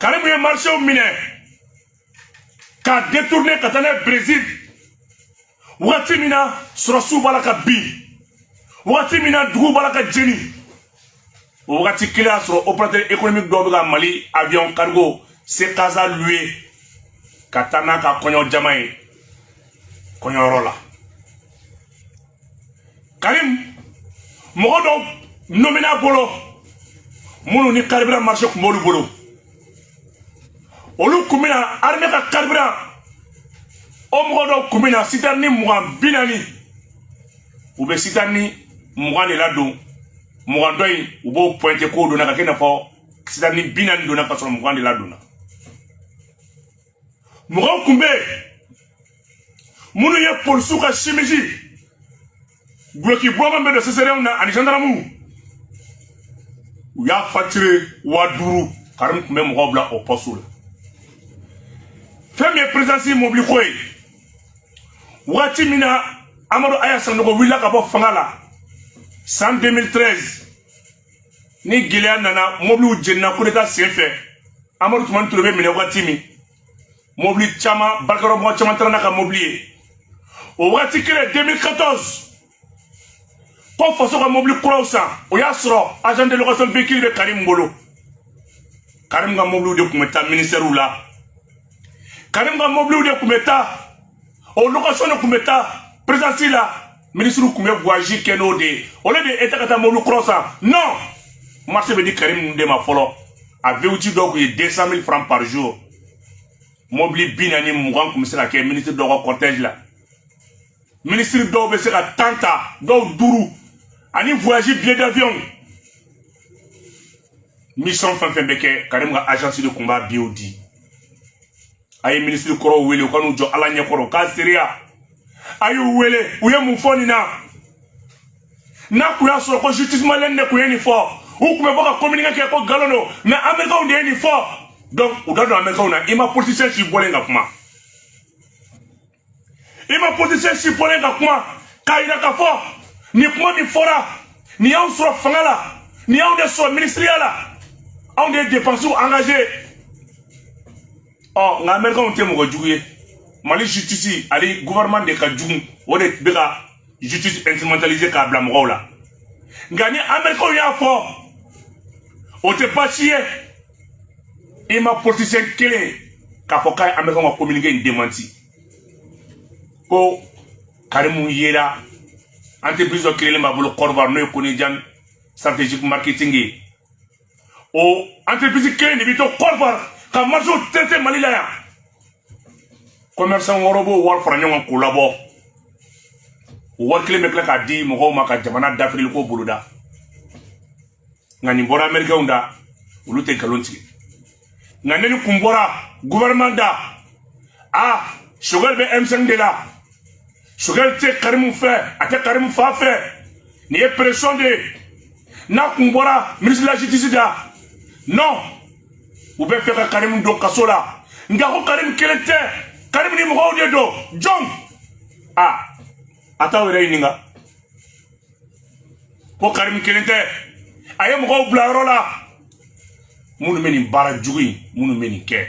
Karimu ye marchéw minɛ k'a détourner ka taa n'a ye Brésil. Wagati min na sɔrɔsiw b'a la ka bin, wagati min na duguw b'a la ka jeni, o wagati kelen y'a sɔrɔ opérateur économique dɔw bɛ ka Mali avion cargo Sekaza louer ka taa n'a ka kɔɲɔ jama ye kɔɲɔyɔrɔ la. Karim, mɔgɔ dɔw nomina bolo minnu ni carburant marché tun b'olu bolo, olu tun bɛna armée ka carburant, o mɔgɔ dɔw tun bɛna citerne 20 40, u bɛ citerne 20 de ladon, 20 dɔ in u b'o pointer k'o donna ka kɛ i n'a fɔ citerne 40 donna ka sɔrɔ 20 de ladonna. Mɔgɔw tun bɛ yen minnu ye polisiw ka simisi guloki bɔman bɛ don CCRM na ani gendarmew, u y'a facturé 5000. Karim tun bɛ mɔgɔw bila o poste la. Fɛn min ye présidence mobili ko ye, waati min na Amadu Aya Sanogo wulila ka bɔ fanga la san 2013, ni gɛlɛya nana, mobiliw jenina coup d'état senfɛ. Amadu Tumani Ture bɛ minɛ waati min, mobili caman, baarakɛyɔrɔ caman taara n'a ka mobili ye. O waati kelen 2014, ko faso ka mobili kuraw san, o y'a sɔrɔ agent de location véhicule bɛ Karim bolo. Karim ka mobiliw de tun bɛ taa ministère la, Karim ka mobiliw de tun bɛ taa o location de tun bɛ taa présidence la, ministre tun bɛ voyage kɛ n'o de ye. Au lieu de état ka taa mobili kuraw san, non, marché bɛ di Karim de ma fɔlɔ. A V8 dɔw tun ye 200 000 francs par jour. Mobili 40 20 tun bɛ se ka kɛ ministre dɔw ka cortège la. Ministre dɔw bɛ se ka 10 ta, dɔw duuru, ani voyage, billet d'avion, mission fɛn fɛn bɛ kɛ, Karim ka agence de tun b'a billetw di. A ye ministre kɔrɔw wele u ka n'u jɔ Ala ɲɛkɔrɔ k'a seereya. A y'u wele, u ye mun fɔ nin na? N'a kun y'a sɔrɔ ko justice malienne de kun ye nin fɔ, u kun bɛ bɔ ka communiqué kɛ ko nkalon don. Mais américains de ye nin fɔ, donc u da don américains na. I ma politicien si bɔlen ka kuma, i ma politicien si bɔlen ka kuma k'a yira k'a fɔ nin kuma min fɔra, nin y'anw sɔrɔ fanga la, nin y'anw de sɔrɔ ministiriya la, anw de ye dépenses engagé. Ɔ nka américains tɛ mɔgɔ jugu ye. Mali justice ani gouvernement de ka jugu, o de bɛ ka justice instrumentaliser k'a bila mɔgɔw la. Nka ni américains y'a fɔ, o tɛ baasi ye. I ma politicien kelen k'a fɔ k'a ye américains ka communiqué in démenti ko Karimu yera entreprise dɔ créelen b'a bolo Côte d'Ivoire, n'o ye Konijan stratégique marketing ye. O entreprise kelen de bɛ to Côte d'Ivoire ka marché traité Mali la yan. Commerçant wɔɔrɔ b'o wari fara ɲɔgɔn kan k'o labɔ, o wari kelen bɛ tila k'a di mɔgɔw ma ka jamana dafirili ko boloda. Nka nin bɔra américains da, olu tɛ nkalon tigɛ. Nka ne ni kun bɔra gouvernement da, a Choguel bɛ M5 de la, Choguel tɛ Karimu fɛ, a tɛ Karimu fa fɛ, nin ye pression de ye. N'a kun bɔra ministre de la justice da, non, u bɛ fɛ ka Karimu don kaso la. Nka ko Karimu kelen tɛ, Karimu ni mɔgɔw de don. Jɔn a t'aw yɛrɛ ɲininka ko Karimu kelen tɛ, a ye mɔgɔw bila yɔrɔ la minnu bɛ nin baara jugu in, minnu bɛ nin kɛ.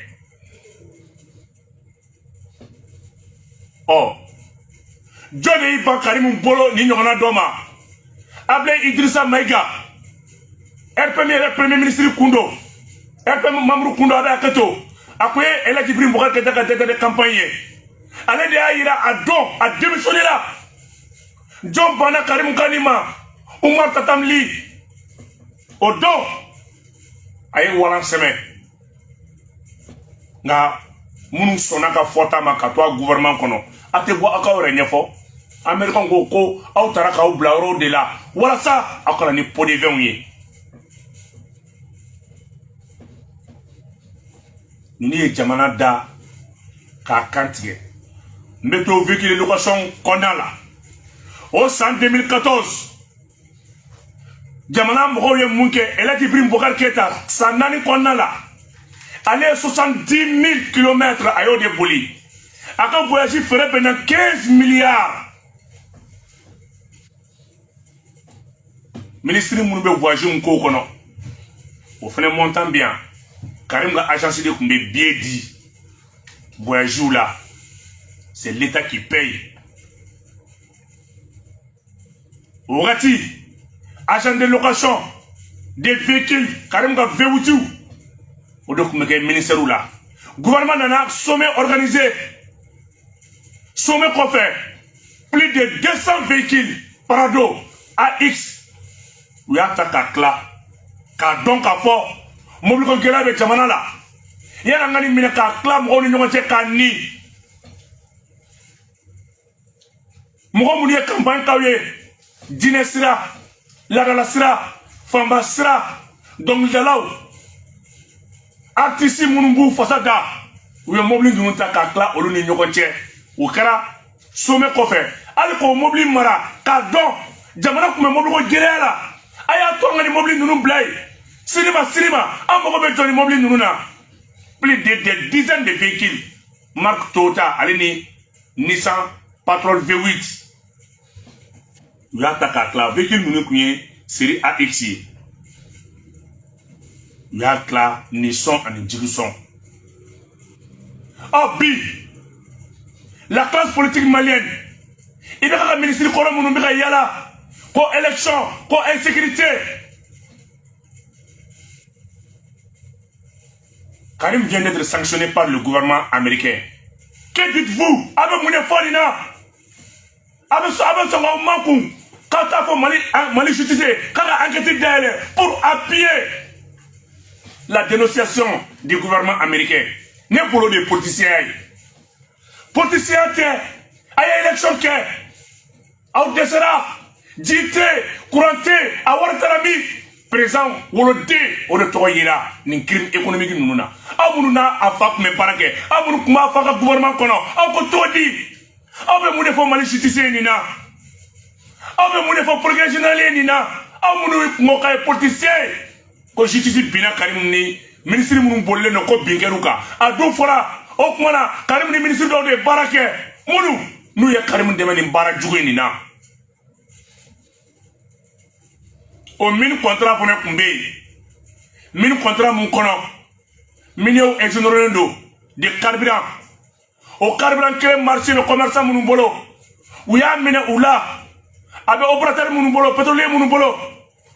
Ɔ jɔn de y'i ban Karimu bolo nin ɲɔgɔnna dɔ ma? Ablaye Idrissa Maïga, RPM yɛrɛ premier ministre kun don, RPM membre kun don, a bɛ hakɛ to. A ko ye El Hadji Ibrahim Boubacar Keïta ka directeur de campagne ye, ale de y'a yira a don a démissionné la. Jɔn banna Karimu Kani ma? Umar Tatam Ly. O don a ye walan sɛmɛ. Nka minnu sɔnna ka fɔta ma ka to a gouvernement kɔnɔ, a tɛ bɔ aw k'aw yɛrɛ ɲɛfɔ. Américain ko ko aw taara k'aw bila yɔrɔw de la walasa aw kana ni pot de vin ye. Ninnu ye jamana da k'a kan tigɛ. N bɛ to véhicule location kɔnɔna la. O san 2014, jamana mɔgɔw ye mun kɛ? El Hadji Ibrahim Boubacar Keïta, san 4 kɔnɔna la, ale ye 70 000 kilomètres a y'o de boli. A ka voyage fɛrɛ bɛnna 15 milliards. Ministre minnu bɛ voyage min k'o kɔnɔ, o fana montant bɛ yan. Karim ka agence de tun bɛ billet di voyage la. C'est l'État qui paye. O wagati, agent de location des véhicules, Karim ka V8, o de tun bɛ kɛ ministère la. Gouvernement nana sommet organisé. Sommet kɔfɛ, plus de 200 véhicules Prado AX, u y'a ta k'a tila k'a dɔn k'a fɔ mobiliko gɛlɛya bɛ jamana la. Yala n ka nin minɛ k'a tila mɔgɔw ni ɲɔgɔn cɛ k'a ni mɔgɔ minnu ye campagne k'aw ye, diinɛ sira, laadala sira, fanba sira, dɔnkilidalaw, artiste minnu b'u fasa da, u ye mobili ninnu ta k'a tila olu ni ɲɔgɔn cɛ. O kɛra sommet kɔfɛ. Hali k'o mobili mara k'a dɔn jamana tun bɛ mobiliko gɛlɛya la, a y'a to an ka nin mobili ninnu bila yen, sini ma sini ma an mago bɛ jɔ nin mobili ninnu na. Plus de des dizaines de véhicules marque Toyota ale ni Nissan Patrol V8, u y'a ta k'a tila. Véhicule ninnu tun ye série AX ye. U y'a tila nisɔn ani jigisɔn. Ɔ bi, la classe politique malienne, i bɛ ka minisiri kɔrɔ minnu bɛ ka yala ko élection, ko insécurité. Karim vient d'être sanctionné par le gouvernement américain. Que dites-vous? A bɛ mun de fɔ nin na? A bɛ sɔn k'aw makun k'aw t'a fɔ Mali justice k'a ka enquête dayɛlɛ pour appuyer la dénonciation du gouvernement américain. Ne bolo de ye politicien ye. Politicien tɛ, a ye élection kɛ, aw dɛsɛra, ji tɛ, courant tɛ, a wari taara min? Président woloden o de tɔgɔ yera nin crime économique ninnu na. Aw minnu n'a a fa tun bɛ baara kɛ, aw minnu tun b'a fa ka gouvernement kɔnɔ, aw ko cogo di? Aw bɛ mun de fɔ Mali justice ye nin na? Aw bɛ mun de fɔ procureur général ye nin na? Aw minnu kun ko k'a ye politicien ye, ko justice binna Karim ni ministre minnu bolilen don, ko bin kɛr'u kan. A dun fɔra o tuma na, Karim ni ministre dɔw de ye baara kɛ, minnu n'u ye Karim dɛmɛ nin baara jugu in nin na. O mine contrat fana tun bɛ yen, mine contrat mun kɔnɔ miniers exonéré don de carburant. O carburant kelen marché bɛ commerçant minnu bolo, u y'a minɛ u la. A bɛ opérateur minnu bolo, pétrolier minnu bolo,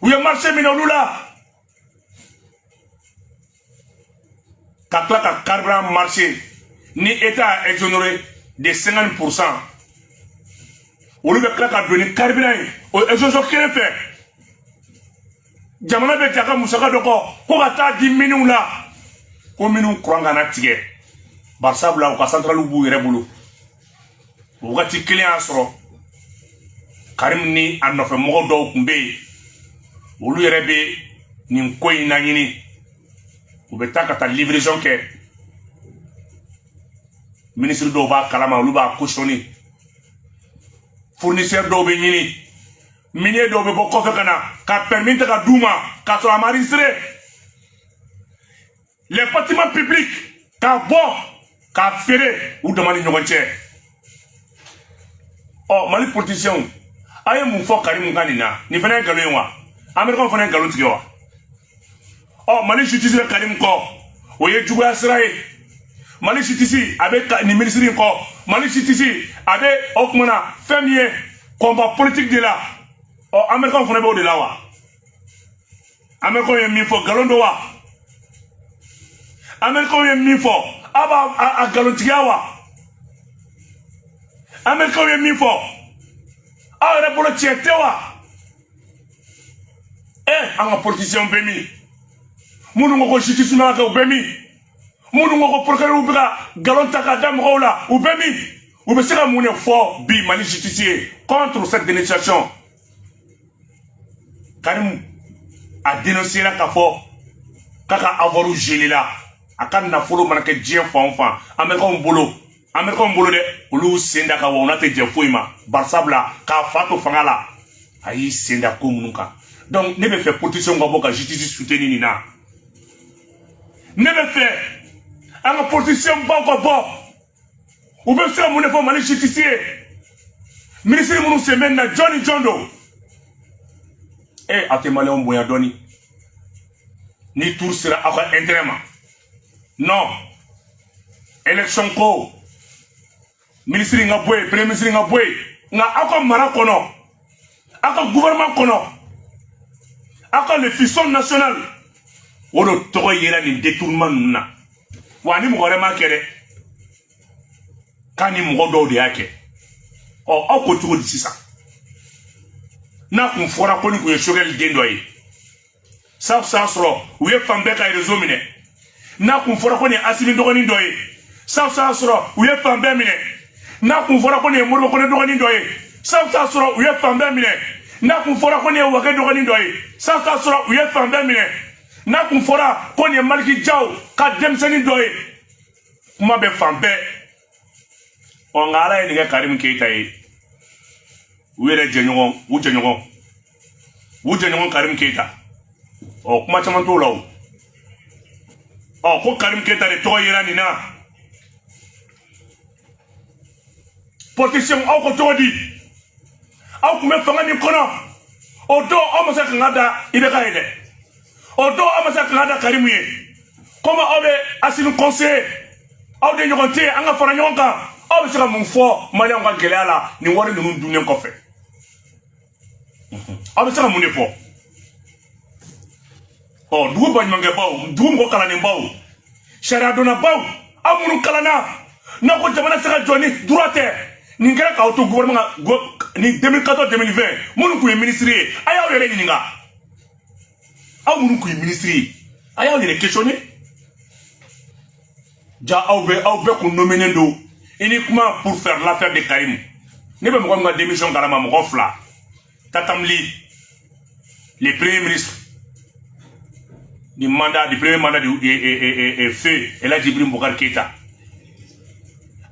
u ye marché minɛ olu la, ka tila ka carburant marché ni état a exonéré de 50%, olu bɛ tila ka don ni carburant ye o exonération kelen fɛ. Jamana bɛ ja ka musaka dɔ kɔ ko ka taa di miniw la, ko minnu courant kana tigɛ, barisabula u ka centrale b'u yɛrɛ bolo. O wagati kelen y'a sɔrɔ Karim ni a nɔfɛmɔgɔ dɔw tun bɛ yen, olu yɛrɛ bɛ nin ko in naɲini, u bɛ taa ka taa livraison kɛ. Ministre dɔw b'a kalama, olu b'a cautionner. Fournisseur dɔw bɛ ɲini, minier dɔw bɛ bɔ kɔfɛ ka na ka permis ta ka d'u ma k'a sɔrɔ a ma enregistré. Les bâtiments publics k'a bɔ k'a feere u dama ni ɲɔgɔn cɛ. Ɔ Mali politiciens, a ye mun fɔ Karim ka nin na? Nin fana ye nkalon ye wa? Américains fana ye nkalon tigɛ wa? Ɔ Mali justice bɛ Karim kɔ, o ye juguya sira ye. Mali justice a bɛ nin ministre in kɔ. Mali justice a bɛ o kuma na fɛn min ye combat politique de la. Ɔ Américains fana b'o de la wa? Américains ye min fɔ, nkalon don wa? Américains ye min fɔ, aw b'a a nkalontigiya wa? Américains ye min fɔ, aw yɛrɛ bolo tiɲɛ tɛ wa? An ka politiciens bɛ min? Minnu ko ko justice mana kɛ, u bɛ min? Minnu ko ko procureur bɛ ka nkalon ta k'a da mɔgɔw la, u bɛ min? U bɛ se ka mun de fɔ bi Mali justice ye contre cette dénonciation? Karim a dénoncé la k'a fɔ k'a ka avoir gelé la, a ka nafolo mana kɛ diɲɛ fan o fan, Américains bolo, Américains bolo dɛ, olu y'u sen da ka wa u n'a tɛ jɛ foyi ma, barisabula k'a fa to fanga la, a y'i sen da ko minnu kan. Donc ne bɛ fɛ politiciens ka bɔ ka justice soutenir nin na. Ne bɛ fɛ an ka politiciens baw ka bɔ, u bɛ se ka mun de fɔ Mali justice ye? Minisiri minnu sen bɛ nin na, jɔn ni jɔn don? Aw tɛ maliyɛnw bonya dɔɔni. Ni tour sera aw ka intérêt ma, Non, élection ko ministre in ka bɔ yen, premier ministre in ka bɔ yen. Nka aw ka mara kɔnɔ, aw ka gouvernement kɔnɔ, aw ka le fiston national, o de tɔgɔ yera nin détournement ninnu na. Wa ni mɔgɔ wɛrɛ m'a kɛ dɛ, k'a ni mɔgɔ dɔw de y'a kɛ. Ɔ, aw ko cogo di sisan? N'a kun fɔra ko nin kun ye Choguel den dɔ ye, sa sɔrɔ u ye fan bɛɛ ka réseau minɛ. N'a kun fɔra ko nin ye Asimi dɔgɔnin dɔ ye, sa sɔrɔ u ye fan bɛɛ minɛ. N'a kun fɔra ko nin ye Modibo Kone dɔgɔnin dɔ ye, sa sɔrɔ u ye fan bɛɛ minɛ. N'a kun fɔra ko nin ye Wage dɔgɔnin dɔ ye, sa sɔrɔ u ye fan bɛɛ minɛ. N'a kun fɔra ko nin ye Maliki Jaw ka denmisɛnnin dɔ ye, kuma bɛ fan bɛɛ. Ɔ, nka Ala ye nin kɛ Karim Keita ye, u yɛrɛ jɛɲɔgɔn, u jɛɲɔgɔn, u jɛɲɔgɔn Karim Keita. Ɔ, kuma caman t'o la o. Ɔ, ko Karim Keita de tɔgɔ yera nin na. Politicien, aw ko cogo di? Aw tun bɛ fanga min kɔnɔ o don, aw ma se kanga da IBK ye dɛ. O don, aw ma se kanga da Karimu ye. Komi aw bɛ Asimi conseiller, aw de ɲɔgɔn tɛ yen, an ka fara ɲɔgɔn kan. Aw bɛ se ka mun fɔ maliyɛnw ka gɛlɛya la nin wari ninnu dunnen kɔfɛ? Aw bɛ se ka mun de fɔ? Ɔ, dugu baɲumankɛbaw, dugu mɔgɔ kalannenbaw, sariyadonnabaw, aw minnu kalanna, n'aw ko jamana se ka jɔ ni droit tɛ, nin kɛra k'aw to gouvernement ka ni 2014 2020, minnu tun ye ministre ye, a y'aw yɛrɛ ɲininka. Aw minnu tun ye ministre ye, a y'aw yɛrɛ questionner. Ja aw bɛ, aw bɛɛ kun nommé don uniquement pour faire l'affaire de Karim. Ne bɛ mɔgɔ min ka démission kalama, mɔgɔ fila: Tatam Ly, le premier ministre du mandat, du premier mandat de feu El Hadji Ibrahim Boubacar Keïta.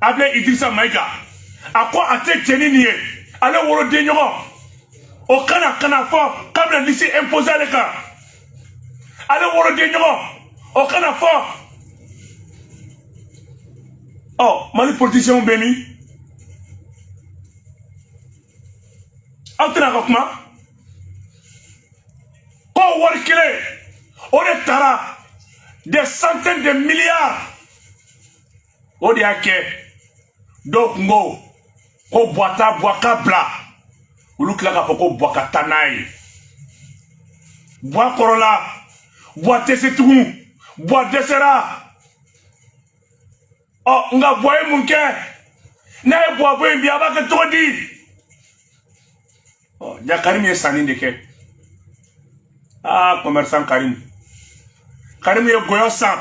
Ablaye Idrissa Maïga, a ko a tɛ jɛn ni nin ye, ale woloden ɲɔgɔn o kana fɔ k'a bɛna liste imposer ale kan. Ale woloden ɲɔgɔn o kana fɔ. Ɔ, Mali politiciens bɛ min? Aw tɛna ka kuma ko wari kelen o de taara, des centaines de milliards, o de y'a kɛ dɔw kun ko ko Buwa ta, Buwa ka bila. Olu tila k'a fɔ ko Buwa ka taa n'a ye. Buwa kɔrɔla, Buwa tɛ se tugun, Buwa dɛsɛra. Ɔ, nka Buwa ye mun kɛ? N'a ye Buwa bɔ yen bi, a b'a kɛ cogo di? Ɔ, ja Karim ye sanni de kɛ. Aa, commerçant Karim, Karim ye gɔyɔ san,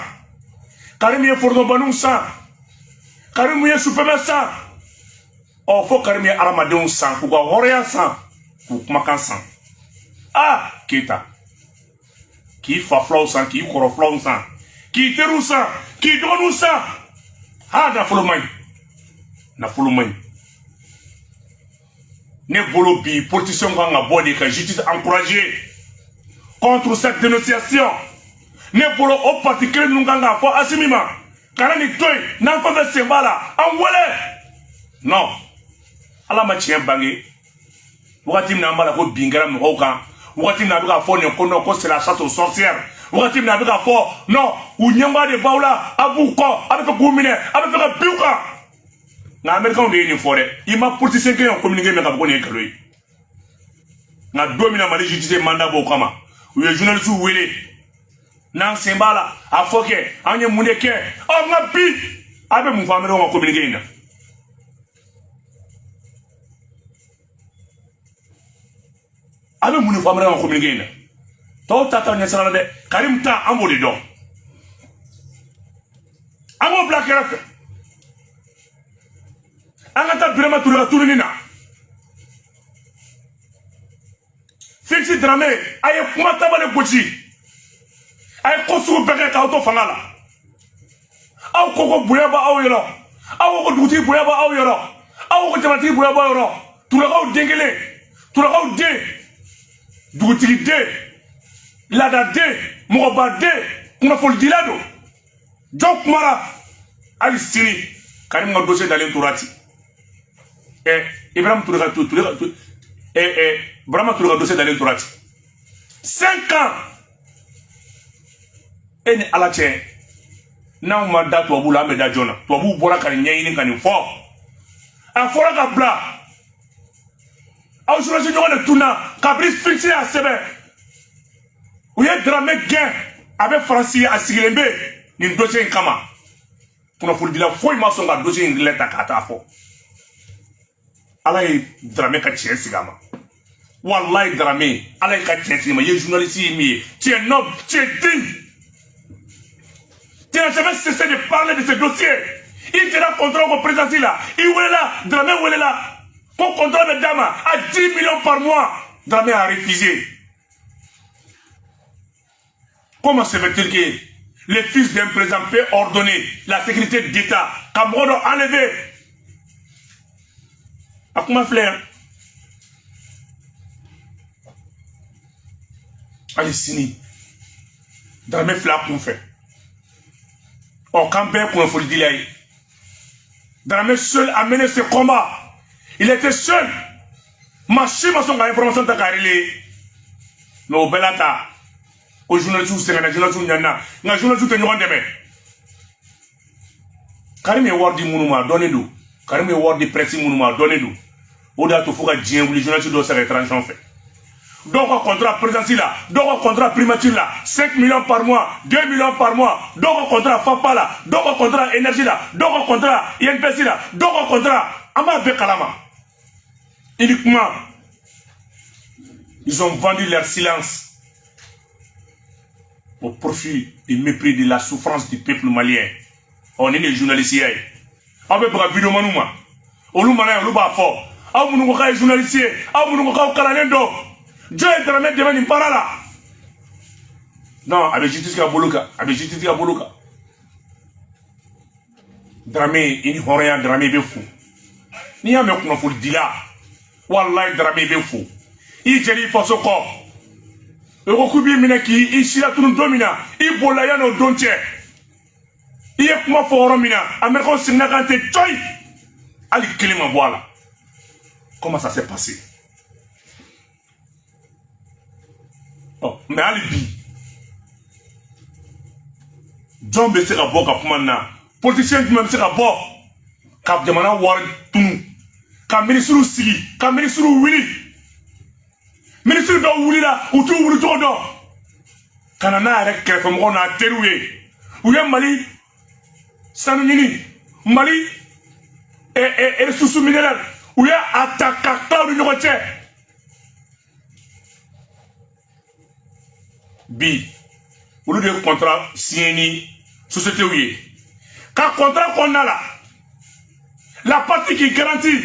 Karim ye foronobaniw san, Karim ye supɛmɛ san. Ɔ, fo Karim ye hadamadenw san, k'u ka hɔrɔnya san, k'u kumakan san. Aa, Keita k'i fa filaw san, k'i kɔrɔ filaw san, k'i teriw san, k'i dɔgɔninw san. Ha, nafolo man ɲi, nafolo man ɲi. Ne bolo bi, politicien kan ka bɔ de ka justice encourager contre cette dénonciation. Ne bolo, o parti kelen ninnu kan k'a fɔ Asimi ma, kana nin to yen, n'an fɛn fɛn sen b'a la, an wele. Non, Ala ma tiɲɛ bange. Wagati min na an b'a la ko bin kɛra mɔgɔw kan, wagati min na a bɛ k'a fɔ nin ko non, ko c'est la chasse aux sorcières, wagati min na a bɛ k'a fɔ non, u ɲɛngoya de b'aw la, a b'u kɔ, a bɛ fɛ k'u minɛ, a bɛ fɛ ka bin u kan. Nka américains de ye nin fɔ dɛ. I ma politicien kelen ka communiqué mɛn k'a fɔ ko nin ye nkalon ye. Nka don min na Mali justice ye mandat bɔ o kama, u ye journalistes wele, n'an sen b'a la, a fɔ kɛ an ye mun de kɛ? Ɔ, nka bi a bɛ mun fɔ américains ka communiqué in na? A bɛ mun de fɔ américains ka communiqué in na? Tɔw ta t'aw ɲɛsira la dɛ. Karim ta, an b'o de dɔn, an b'o bila kɛrɛfɛ. An ka taa Birama Ture ka tununi na. Félix Dramé, a ye kuma taba de gosi, a ye ko sugu bɛɛ kɛ k'aw to fanga la. Aw ko ko bonya b'aw yɔrɔ, aw ko ko dugutigi bonya b'aw yɔrɔ, aw ko ko jamatigi bonya b'aw yɔrɔ. Turakaw den kelen, turakaw den, dugutigi den, laada den, mɔgɔba den, kunnafonidila don. Jɔn kumara? Hali sini Karim ka dossier dalen tora ten. Ɛ, Ibrahim Touré ka Touré ka ɛ ɛ Burama Touré ka dossier dalen tora ten 5 ans. E ni Ala cɛ, N'anw ma da tubabuw la, an bɛ da jɔn na? Tubabuw bɔra ka nin ɲɛɲini ka nin fɔ. A fɔra ka bila aw journaliste ɲɔgɔn de tunna kabini Sphinx y'a sɛbɛn. U ye Dramé gɛn, a bɛ Faransi, a sigilen bɛ nin dossier in kama. Kunnafonidila foyi ma sɔn ka dossier in relais ta k'a taa fɔ. Ala ye Dramé ka tiɲɛ sigi a ma. Wallahi Dramé, Ala ye ka tiɲɛ sigi a ma. I ye journaliste ye min ye, tu es noble, tu es digne, tu n'as jamais cessé de parler de ce dossier. I jɛra contrat ko présidence la, i welela, Dramé welela ko contrat bɛ d'a ma à 10 millions par mois. Dramé a refusé. Comment se fait-il que le fils d'un président peut ordonner la sécurité d'État ka mɔgɔ dɔ enlever? A kuma filɛ yan. Hali sini Dramé filɛ a kun fɛ. Ɔ, k'an bɛɛ ye kunnafonidila ye. Dramé seul a mené ce combat, il était seul. Maa si ma sɔn ka information ta k'a relayer. Mais o bɛɛ la ta ko journaliste sɛgɛnna, journaliste ɲanina, nka journaliste tɛ ɲɔgɔn dɛmɛ. Karim ye wari di minnu ma, a dɔnnen don. Karim ye wari di presse minnu ma, a dɔnnen don. O de y'a to fo ka diɲɛ wuli, journaliste dɔw sera transition fɛ. Dɔw ka contrat présidence la, dɔw ka contrat primature la, 5 millions par mois, 2 millions par mois. Dɔw ka contrat FAFA la, dɔw ka contrat énergie la, dɔw ka contrat INPS la, dɔw ka contrat, an b'a bɛɛ kalama. Uniquement, ils ont vendu leur silence au profit du mépris de la souffrance du peuple malien. Ɔ, ni de ye journaliste ye, aw bɛ baga videomaniw ma, olu mana ye, olu b'a fɔ. Aw minnu ko k'a ye journaliste ye, aw minnu ko k'aw kalannen don, jɔn ye Dramé dɛmɛ nin baara la? Non, a bɛ justice ka bolo kan, a bɛ justice ka bolo kan. Dramé, i ni hɔrɔnya. Dramé, i bɛ fo. N'i y'a mɛn kunnafonidila, walayi Dramé, i bɛ fo. I jɛn'i faso kɔ. O ko k'u b'i minɛ k'i sira tunu don min na, i bolila yan'o don cɛ. I ye kuma fɔ yɔrɔ min na, Américains seginna kan ten cɔyi, hali kelen ma bɔ a la. Comment ça s'est passé? Ɔ, mais hali bi, jɔn bɛ se ka bɔ ka kuma na? Politicien jumɛn bɛ se ka bɔ ka jamana wari tunu, ka minisiriw sigi, ka minisiriw wuli? Minisiri dɔw wulila, u t'u wuli cogo dɔn, ka na n'a yɛrɛ kɛrɛfɛmɔgɔw n'a teriw ye. U ye Mali sanu ɲini, Mali ressources minérales, u ye a ta ka tila u ni ɲɔgɔn cɛ. Bi, olu de ye contrat signé ni société ye. Ka contrat kɔnɔna la, la partie qui garantit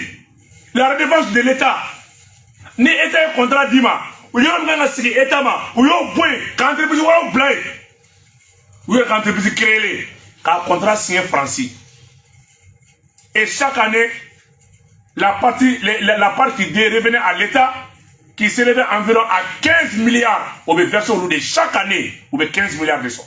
la redevance de l'État, ni État ye contrat d'i ma, u yɔrɔ min kan ka sigi État ma, u y'o bɔ yen ka entreprise wɛrɛw bila yen. U yɛrɛ ka entreprise créer ka contrat signé Faransi. Et chaque année, la part qui revenait à l'État, qui s'élevait environ à 15 milliards, o bɛ verser olu de chaque année, u bɛ 15 milliards de sɔrɔ.